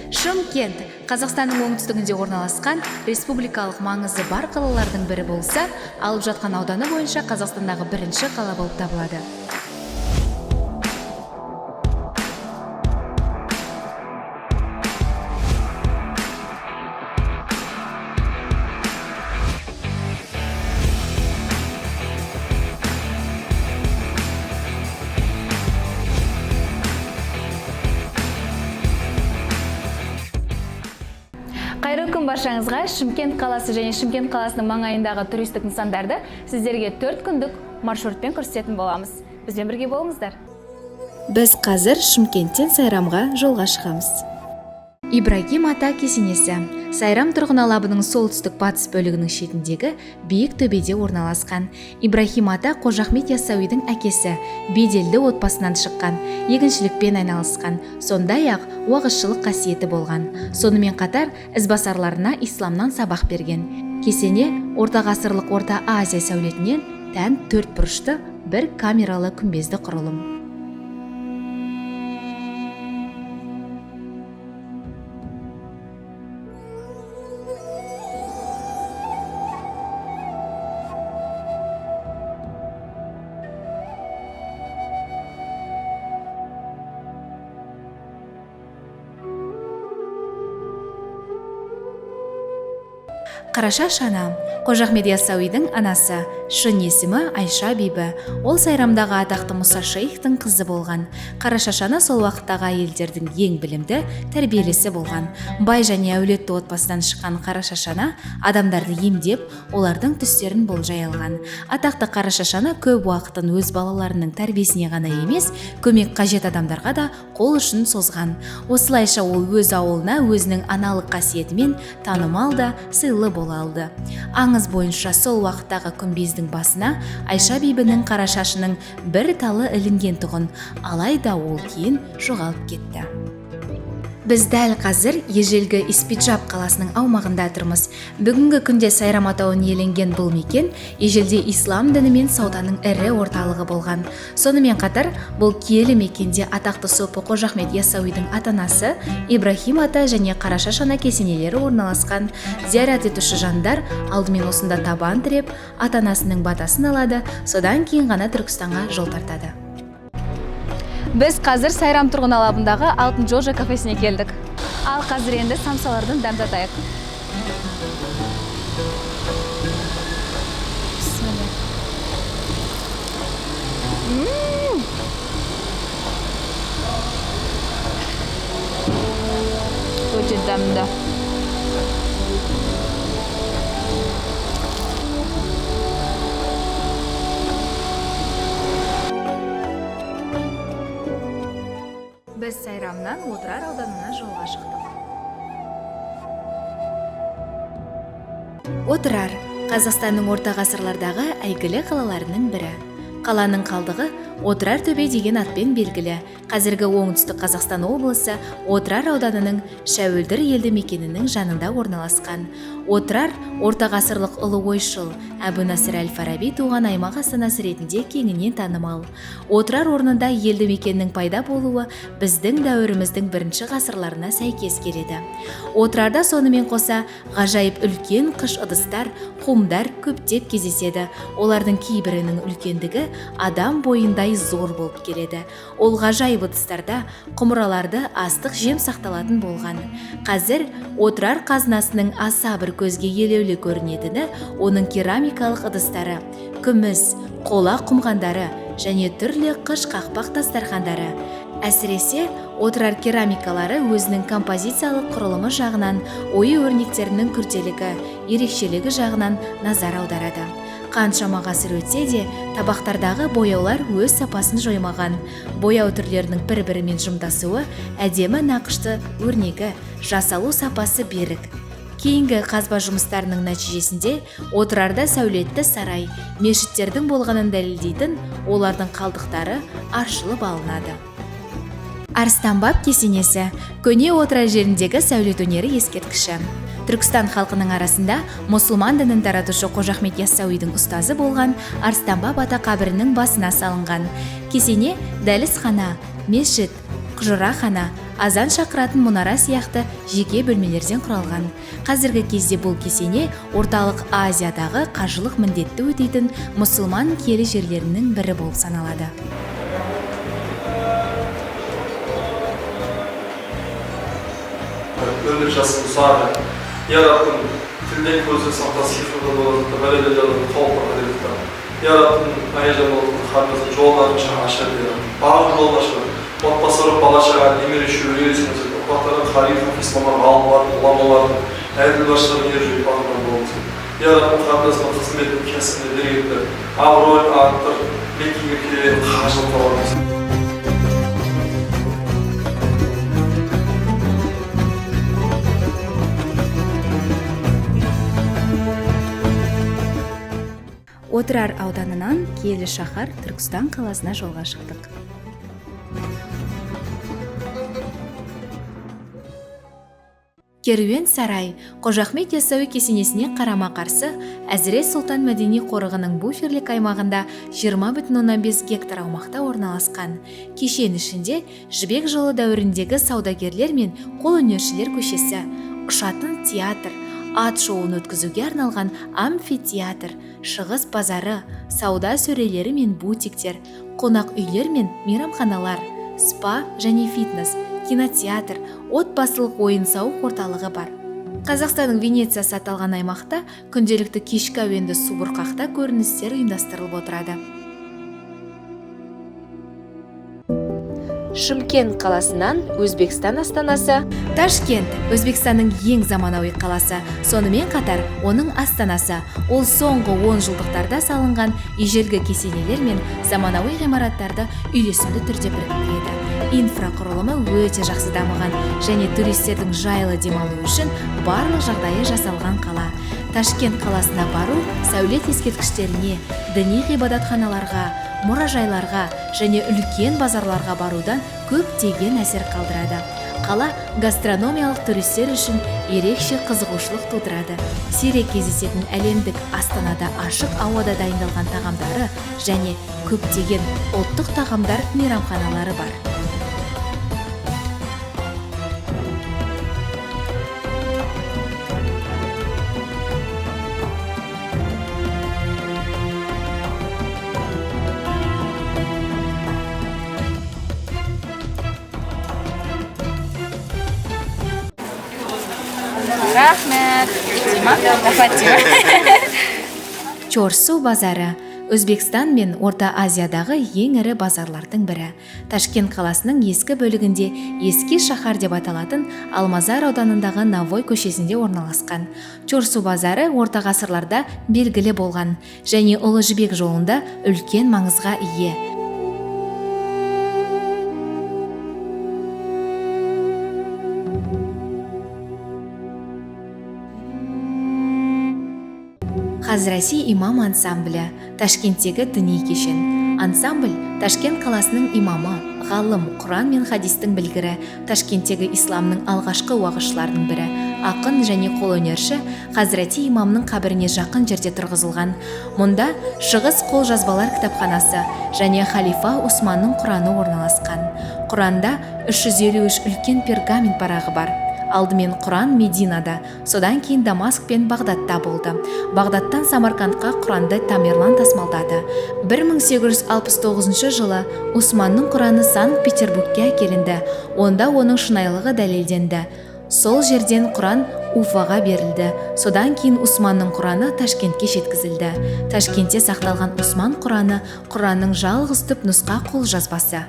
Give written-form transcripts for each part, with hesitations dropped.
Шымкент Қазақстанның оңтүстігінде орналасқан республикалық маңызы бар қалалардың бірі болса, алып жатқан ауданы бойынша Қазақстандағы бірінші қала болып табылады. Қайырлы күн баршаңызға. Шымкент қаласы және Шымкент қаласының маңайындағы туристік нысандарды сіздерге 4 күндік маршрутпен көрсететін боламыз. Бізбен бірге болыңыздар. Біз қазір Шымкенттен Сайрамға жолға шығамыз. Ибрагим ата кесенесі Сайрам тұрғын алабының солтүстік батыс бөлігінің шетіндегі биік төбеде орналасқан. Ибрахим ата Қожа Ахмет Яссауидің әкесі, беделді отбасынан шыққан, егіншілікпен айналысқан, сондай-ақ уағызшылық қасиеті болған. Сонымен қатар ізбасарларына исламнан сабақ берген. Кесене ортағасырлық Орта Азия сәулетінен тән төрт бұрышты бір камералы күмбезді құрылым. Қарашаш ана Қожа Ахмет Яссауидің анасы, шын есімі Айша бибі. Ол Сайрамдағы атақты Мұса шейхтің қызы болған. Қарашаш ана сол уақыттағы әйелдердің ең білімді, тәрбиелісі болған. Бай және әулетті отбасынан шыққан Қарашаш ана адамдарды емдеп, олардың түстерін болжай алған. Атақты Қарашаш ана көп уақытын өз балаларының тәрбиесіне ғана емес, көмек қажет адамдарға да қол ұшын созған. Осылайша ол өз ауылына өзінің аналық қасиетімен танымал да сыйлы бола алды. Аңыз бойынша сол уақыттағы күмбездің басына Айша бибінің қара шашының бір талы ілінген тұғын, алайда ол кейін жоғалып кетті. Біз дәл қазір ежелгі Испиджап қаласының аумағында тұрмыз. Бүгінгі күнде Сайрам атауын иеленген бұл мекен ежелде ислам діні мен сауданың ірі орталығы болған. Сонымен қатар бұл киелі мекенде атақты сопы Қожа Ахмет Яссауидің ата-анасы Ибрахим ата және Қарашаш ана кесенелері орналасқан. Зиярат етуші жандар алдымен осында табан тіреп, ата-анасының батасын алады, содан кейін ғана Түркістанға жол тартады. Біз қазір Сайрам тұрғын алабындағы Алтын Джорджа кафесіне келдік. Ал қазір енді самсалардың дәм татайық. Бісміллә. Өте дәмді. Біз Сайрамнан Отырар ауданына жолға шықтық. Отырар Қазақстанның орта ғасырлардағы әйгілі қалаларының бірі. Қаланың қалдығы Отырар төбе деген атпен белгілі. Қазіргі Оңтүстік Қазақстан облысы Отырар ауданының Шәуілдір елді мекенінің жанында орналасқан. Отырар орта ғасырлық ұлы ойшыл Әбу Насыр әл-Фараби туған аймақ астанасы ретінде кеңінен танымал. Отырар орнында елді мекеннің пайда болуы біздің дәуіріміздің бірінші ғасырларына сәйкес келеді. Отырарда сонымен қоса ғажайып үлкен қыш ыдыстар, хумдар көптеп кездеседі. Олардың кейбірінің үлкендігі адам бойындай зор болып келеді. Ол ғажайып ыдыстарда құмыраларды астық жем сақталатын болған. Қазір Отырар қазынасының аса бір көзге елеулі көрінетіні оның керамикалық ыдыстары, күміс, қола құмғандары және түрлі қыш қақпақ дастархандары. Әсіресе, Отырар керамикалары өзінің композициялық құрылымы жағынан, ою өрнектерінің күрделігі, ерекшелігі жағынан назар аударады. Қаншама ғасыр өтсе де, табақтардағы бояулар өз сапасын жоймаған. Бояу түрлерінің бір-бірімен жұмдасуы, әдемі нақышты өрнегі, жасалу сапасы берік. Кейінгі қазба жұмыстарының нәтижесінде Отырарда сәулетті сарай, мешіттердің болғанын дәлелдейтін олардың қалдықтары аршылып алынады. Арыстанбаб кесенесі көне Отырар жеріндегі сәулет өнері ескерткіші. Түркістан халқының арасында мұсылман дінін таратушы Қожа Ахмет Яссауидің ұстазы болған Арыстанбаб ата қабірінің басына салынған. Кесене дәлізхана, мешіт, құжырахана, азан шақыратын мұнара сияқты жеке бөлмелерден құралған. Қазіргі кезде бұл кесене Орталық Азиядағы қажылық міндетті өтейтін мұсылман киелі жерлерінің бірі болып саналады. Өмір жасын ұзақ, я Раббым, тілден көзден сақта, сиқырдан оразатта, бәле-бәлелерден, қауіп-қатерлерден. Я Раббым, аяжан қарындасының жолдарын ашар, я Раббым, барлық жолын ашар. Отбасы ұрып, бала шаға, немере шөбере өсірсін. Ұрпақтарын қари, хафиз маман, ғалымдардың, ғұламалардың, әділ басшылардың ер жүрек бағынан болсын. Я Раббым, қарындасының қызметін, кәсібіне берекетті, абыройын арттыр, Меккеге келген қажылық табады. Отырар ауданынан киелі шаһар Түркістан қаласына жолға шықтық. Керуен сарай Қожа Ахмет Яссауи кесенесіне қарама-қарсы Әзірет Сұлтан мәдени қорығының буферлік аймағында 20,5 гектар аумақта орналасқан. Кешен ішінде Жібек жолы дәуіріндегі саудагерлер мен қолөнершілер көшесі, ұшатын театр, ат шоуын өткізуге арналған амфитеатр, шығыс базары, сауда сөрелері мен бутиктер, қонақ үйлер мен мейрамханалар, спа және фитнес, кинотеатр, отбасылық ойын-сауық орталығы бар. Қазақстанның Венециясы аталған аймақта күнделікті кешкі әуенді субұрқақта көріністер ұйымдастырылып отырады. Шымкент қаласынан Өзбекстан астанасы Ташкент Өзбекстанның ең заманауи қаласы, сонымен қатар оның астанасы. Ол соңғы 10 жылдықтарда салынған ежелгі кесенелер мен заманауи ғимараттарды үйлесімді түрде біріктіреді. Инфрақұрылымы өте жақсы дамыған және туристердің жайлы демалуы үшін барлық жағдайы жасалған қала. Ташкент қаласына бару сәулет ескерткіштеріне, діни ғибадатханаларға, мұражайларға және үлкен базарларға барудан көптеген әсер қалдырады. Қала гастрономиялық туристер үшін ерекше қызығушылық тудырады. Сирек кездесетін әлемдік астанада ашық ауада дайындалған тағамдары және көптеген ұлттық тағамдар мейрамханалары бар. Рахмет. Дима, рахмет, Дима. Чорсу базары Өзбекстан мен Орта Азиядағы ең ірі базарлардың бірі. Ташкент қаласының ескі бөлігінде Ескі шаһар деп аталатын Алмазар ауданындағы Навой көшесінде орналасқан. Чорсу базары орта ғасырларда белгілі болған және Ұлы Жібек жолында үлкен маңызға ие. Хазрати имам ансамблі Ташкенттегі діни кешен. Ансамбль Ташкент қаласының имамы, ғалым, Құран мен хадистің білгірі, Ташкенттегі исламның алғашқы уағызшыларының бірі, ақын және қолөнерші Хазрати имамның қабіріне жақын жерде тұрғызылған. Мұнда Шығыс қолжазбалар кітапханасы және халифа Усманның Құраны орналасқан. Құранда 353 үлкен пергамент парағы бар. Алдымен Құран Мединада, содан кейін Дамаск пен Бағдатта болды. Бағдаттан Самаркандқа Құранды Тамерлан тасымалдады. 1869 жылы Усманның Құраны Санкт-Петербургке әкелінді. Онда оның шынайылығы дәлелденді. Сол жерден Құран Уфаға берілді. Содан кейін Усманның Құраны Ташкентке жеткізілді. Ташкентте сақталған Усман Құраны Құранның жалғыз түп нұсқа қолжазбасы.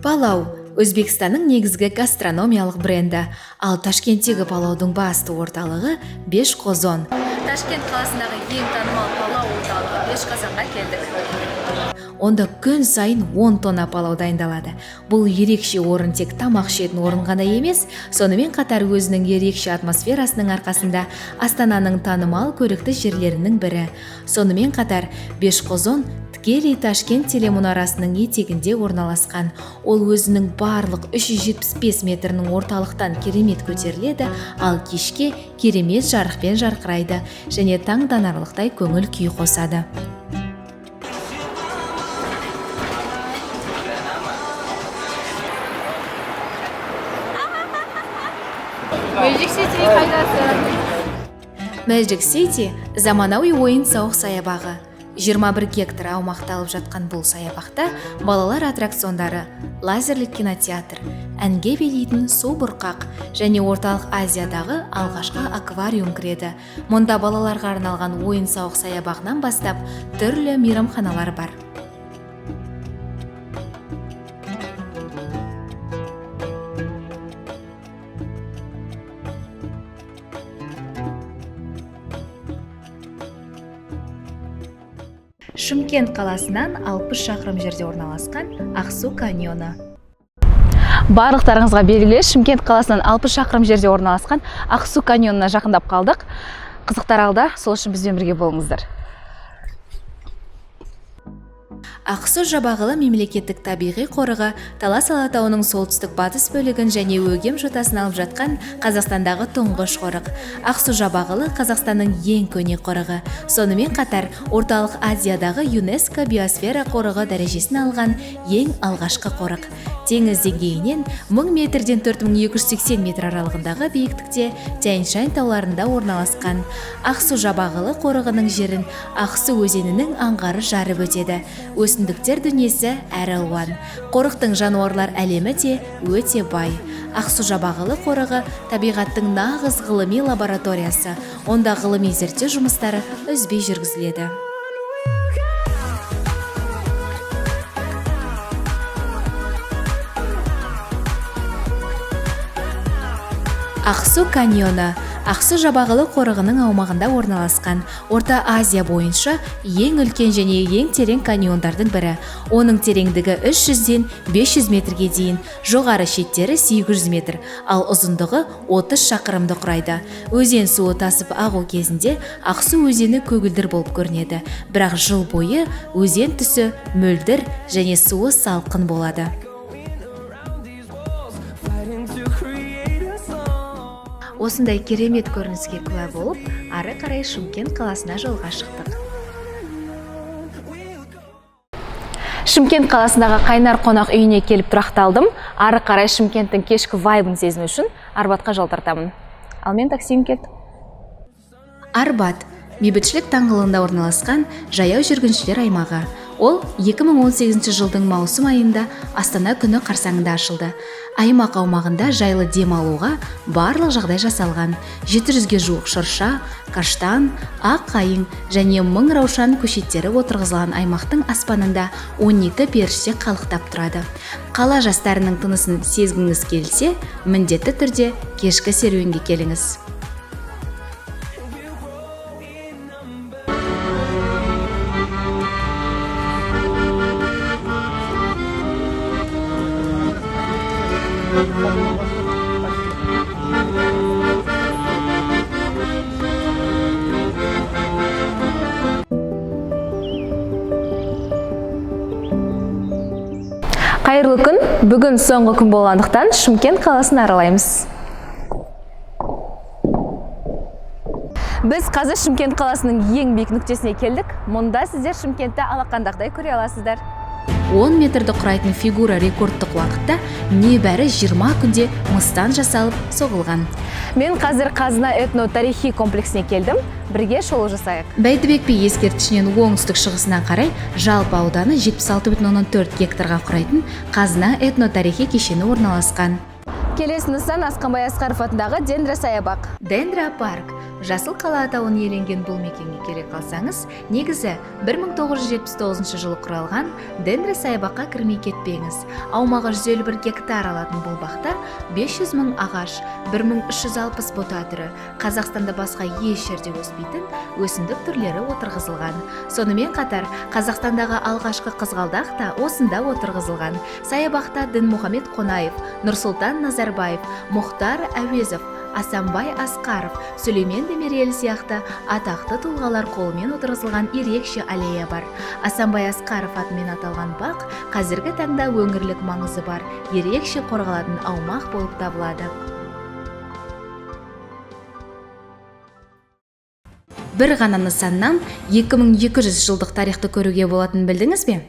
Палау Өзбекстанның негізгі гастрономиялық бренді, ал Ташкенттегі палаудың басты орталығы Бешқозон. Ташкент қаласындағы ең танымал палау орталығы Бешқазанға келдік. Онда күн сайын 10 тонна палау дайындалады. Бұл ерекше орын тек тамақ ішетін орын ғана емес, сонымен қатар өзінің ерекше атмосферасының арқасында Астананың танымал көрікті жерлерінің бірі. Сонымен қатар Бешқозон тікелей Ташкент телемұнарасының етегінде орналасқан. Ол өзінің барлық 375 метрінің орталықтан керемет көтеріледі, ал кешке керемет жарықпен жарқырайды және таңданарлықтай көңіл күй қосады. Magic City қайдасы? Magic City заманауи ойын-сауық саябағы. 21 гектар аумақты алып жатқан бұл саябақта балалар аттракциондары, лазерлік кинотеатр, әнге билейтін су бұрқақ және Орталық Азиядағы алғашқы аквариум кіреді. Мұнда балаларға арналған ойын-сауық саябағынан бастап түрлі мейрамханалар бар. Шымкент қаласынан 60 шақырым жерде орналасқан Ақсу каньоны. Барлықтарыңызға белгілі, Шымкент қаласынан 60 шақырым жерде орналасқан Ақсу каньонына жақындап қалдық. Қызықтар алда, сол үшін бізбен бірге болыңыздар. Ақсу Жабағылы мемлекеттік табиғи қорығы Талас Алатауының солтүстік батыс бөлігін және Өгем жотасын алып жатқан Қазақстандағы тұңғыш қорық. Ақсу Жабағылы Қазақстанның ең көне қорығы. Сонымен қатар Орталық Азиядағы ЮНЕСКО биосфера қорығы дәрежесін алған ең алғашқы қорық. Теңіз деңгейінен 1000 метрден 4280 метр аралығындағы биіктікте Тянь-Шань тауларында орналасқан. Ақсу Жабағылы қорығының жерін Ақсу өзенінің аңғары жарып өтеді. Өсімдіктер дүниесі әр алуан. Қорықтың жануарлар әлемі де өте бай. Ақсу Жабағылы қорығы табиғаттың нағыз ғылыми лабораториясы. Онда ғылыми зерттеу жұмыстары үзбей жүргізіледі. Ақсу каньоны Ақсу Жабағылы қорығының аумағында орналасқан Орта Азия бойынша ең үлкен және ең терең каньондардың бірі. Оның тереңдігі 300-ден 500 метрге дейін, жоғары шеттері 800 метр, ал ұзындығы 30 шақырымды құрайды. Өзен суы тасып ағу кезінде Ақсу өзені көгілдір болып көрінеді, бірақ жыл бойы өзен түсі мөлдір және суы салқын болады. Осындай керемет көрініске куә болып, ары қарай Шымкент қаласына жолға шықтық. Шымкент қаласындағы Қайнар қонақ үйіне келіп тұрақталдым. Ары қарай Шымкенттің кешкі вайбын сезіну үшін Арбатқа жол тартамын. Ал мен таксиім келді. Арбат бейбітшілік даңғылында орналасқан жаяу жүргіншілер аймағы. Ол 2018 жылдың маусым айында Астана күні қарсаңында ашылды. Аймақ аумағында жайлы дем алуға барлық жағдай жасалған. 700-ге жуық шырша, каштан, ақ қайың және мың раушан көшеттері отырғызылған аймақтың аспанында 12 періште қалықтап тұрады. Қала жастарының тынысын сезгіңіз келсе, міндетті түрде кешкі серуенге келіңіз. Қайырлы күн. Бүгін соңғы күн болғандықтан Шымкент қаласын аралаймыз. Біз қазір Шымкент қаласының ең биік нүктесіне келдік. Мұнда сіздер Шымкентті алақандағыдай көре аласыздар. 10 метрді құрайтын фигура рекордтық уақытта небәрі 20 күнде мыстан жасалып соғылған. Мен қазір Қазына этно-тарихи комплексіне келдім. Бірге шолу жасайық. Бәйдібек би ескерткішінен оңтүстік шығысына қарай жалпы ауданы 76,4 гектарға құрайтын Қазына этно-тарихи кешені орналасқан. Келесі нысан Асқанбай Асқаров атындағы Дендросаябақ. Дендропарк жасыл қала атауын иеленген бұл мекенге келе қалсаңыз, негізі 1979 жылы құралған Дендросаябаққа кірмей кетпеңіз. Аумағы 151 гектар алатын бұл бақта 500 мың ағаш, 1360 бұта түрі, Қазақстанда басқа еш жерде өспейтін өсімдік түрлері отырғызылған. Сонымен қатар Қазақстандағы алғашқы қызғалдақ та осында отырғызылған. Саябақта Дінмұхамед Қонаев, Нұрсұлтан Назарбаев, Мұхтар Әуезов, Асанбай Асқаров, Сүлеймен Демирел сияқты атақты тұлғалар қолымен отырғызылған ерекше аллея бар. Асанбай Асқаров атымен аталған бақ қазіргі таңда өңірлік маңызы бар, ерекше қорғалатын аумақ болып табылады. Бір ғана нысаннан 2200 жылдық тарихты көруге болатынын білдіңіз бе?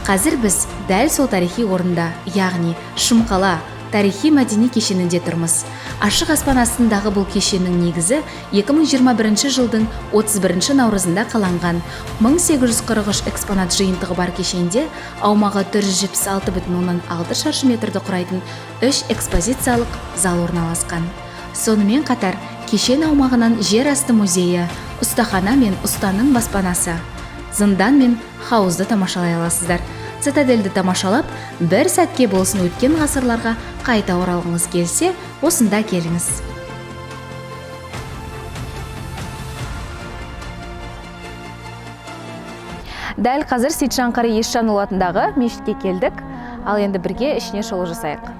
Қазір біз дәл сол тарихи орында, яғни Шымқала Тарихи мәдени кешенінде тұрмыз. Ашық аспан астындағы бұл кешеннің негізі 2021 жылдың 31 наурызында қаланған. 1843 экспонат жиынтығы бар кешенде аумағы 476,6 шаршы метрді құрайтын үш экспозициялық зал орналасқан. Сонымен қатар кешен аумағынан жер асты музейі, ұстахана мен ұстаның баспанасы, зындан мен хауызды тамашалай аласыздар. Цитадельді тамашалап, бір сәтке болсын өткен ғасырларға қайта оралғыңыз келсе, осында келіңіз. Дәл қазір Сейтжан Қари Есжанұлы атындағы мешітке келдік. Ал енді бірге ішіне шолу жасайық.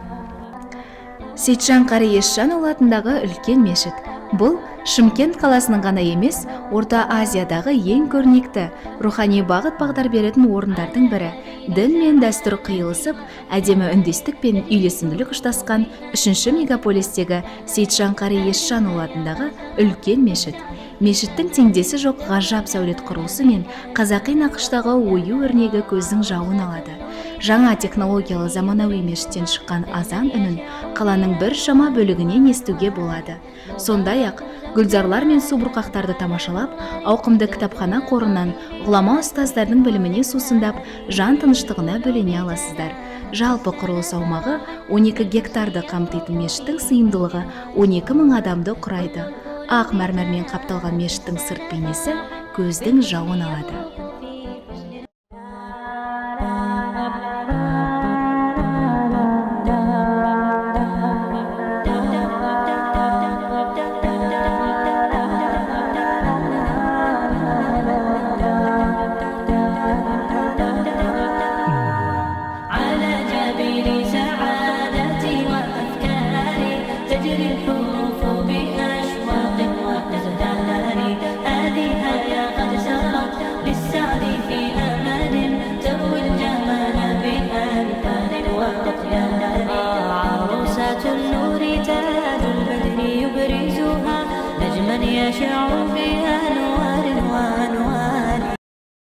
Сейтжан Қари Есжанұлы атындағы үлкен мешіт. Бұл Шымкент қаласының ғана емес, Орта Азиядағы ең көрнекті, рухани бағыт бағдар беретін орындардың бірі. Дін мен дәстүр қиылысып, әдемі үндестік пен үйлесімділік ұштасқан үшінші мегаполистегі Сейтжан Қари Есжанұлы атындағы үлкен мешіт. Мешіттің теңдесі жоқ ғажап сәулет құрылысы мен қазақи нақыштағы ою өрнегі көздің жауын алады. Жаңа технологиялы заманауи мешіттен шыққан азан үнін қаланың біршама бөлігінен естуге болады. Сондай-ақ гүлзарлар мен су бұрқақтарды тамашалап, ауқымды кітапхана қорынан ғұлама ұстаздардың біліміне сусындап, жан тыныштығына бөлене аласыздар. Жалпы құрылыс аумағы 12 гектарды қамтитын мешіттің сыйымдылығы 12 мың адамды құрайды. Ақ мәрмәрмен қапталған мешіттің сырт бейнесі көздің жауын алады. على جبين سعادتي وأفكاري تجري الحروف بأشواق وأزدهار، هذه هيا قد سرت للسعد في أمان، تروي الجمال بألوان وأطيار. عروسة النور تاج البدر يبرزها، نجما يشع بأنوار.